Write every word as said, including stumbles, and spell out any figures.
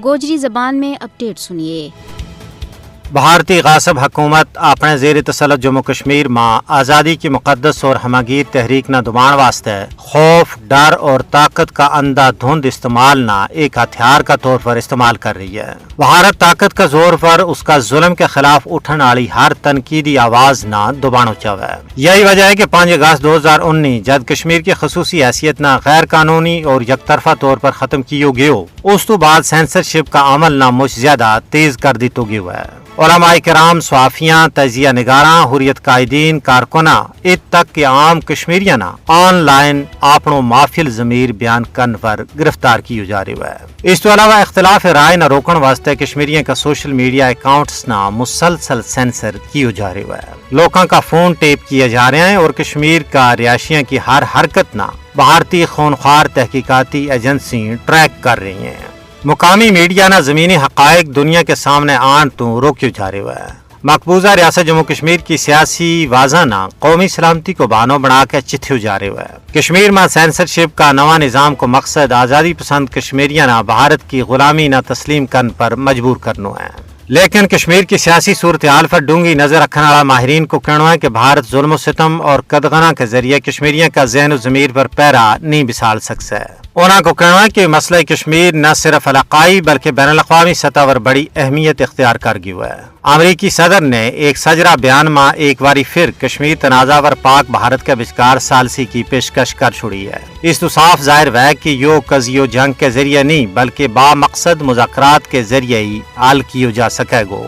گوجری زبان میں اپڈیٹ سنیے۔ بھارتی غاصب حکومت اپنے زیر تسلط جموں کشمیر ما آزادی کی مقدس اور ہمہ گیر تحریک نا دبان واسطے خوف، ڈر اور طاقت کا اندھا دھند استعمال نا ایک ہتھیار کا طور پر استعمال کر رہی ہے۔ بھارت طاقت کا زور پر اس کا ظلم کے خلاف اٹھن آلی ہر تنقیدی آواز نا دبانو چاہوے۔ یہی وجہ ہے کہ پانچ اگست دو ہزار انی جد کشمیر کی خصوصی حیثیت نا غیر قانونی اور یک طرفہ طور پر ختم کیو گیو، اس تو بعد سینسرشپ کا عمل نا مچ زیادہ تیز کر دیتو گیو ہے۔ علماء کرام، صحافیاں، تجزیہ نگاراں، حریت قائدین، کارکناں، ات تک کہ عام کشمیریاں نا آن لائن آپنو مافی الضمیر بیان کرن پر گرفتار کیو جا رہیو ہے۔ اس تو علاوہ اختلاف رائے نا روکن واسطے کشمیریاں کا سوشل میڈیا اکاؤنٹس نا مسلسل سینسر کیو جا رہیو ہے۔ لوکاں کا فون ٹیپ کیا جا رہیا ہیں اور کشمیر کا رہائشیاں کی ہر حرکت نا بھارتی خونخوار تحقیقاتی ایجنسی ٹریک کر رہی ہیں۔ مقامی میڈیا نا زمینی حقائق دنیا کے سامنے آن تو روکیو جا رہیو ہے۔ مقبوضہ ریاست جموں کشمیر کی سیاسی وازہ نا قومی سلامتی کو بہانو بنا کے چتھیو جا رہیو ہے۔ کشمیر ما سینسرشپ کا نواں نظام کو مقصد آزادی پسند کشمیریاں نا بھارت کی غلامی نا تسلیم کرن پر مجبور کرنو ہے۔ لیکن کشمیر کی سیاسی صورتحال پر ڈونگی نظر رکھن آلا ماہرین کو کہنو ہے کہ بھارت ظلم و ستم اور قدغناں کے ذریعے کشمیریاں کا ذہن و ضمیر پر پیرا نہیں بسال سکسے۔ انہاں کو کہنو ہے کہ مسئلہ کشمیر نہ صرف علاقائی بلکہ بین الاقوامی سطح پر بڑی اہمیت اختیار کر گیو ہے۔ امریکی صدر نے ایک سجرا بیان ما ایک واری پھر کشمیر تنازعہ پر پاک بھارت کے بچکار ثالثی کی پیشکش کر چھڑی ہے۔ اس تو صاف ظاہر ہوئے کہ یوہ کزیو جنگ کے ذریعے نہیں بلکہ با مقصد مذاکرات کے ذریعے ہی حل کیو جا سکے گو۔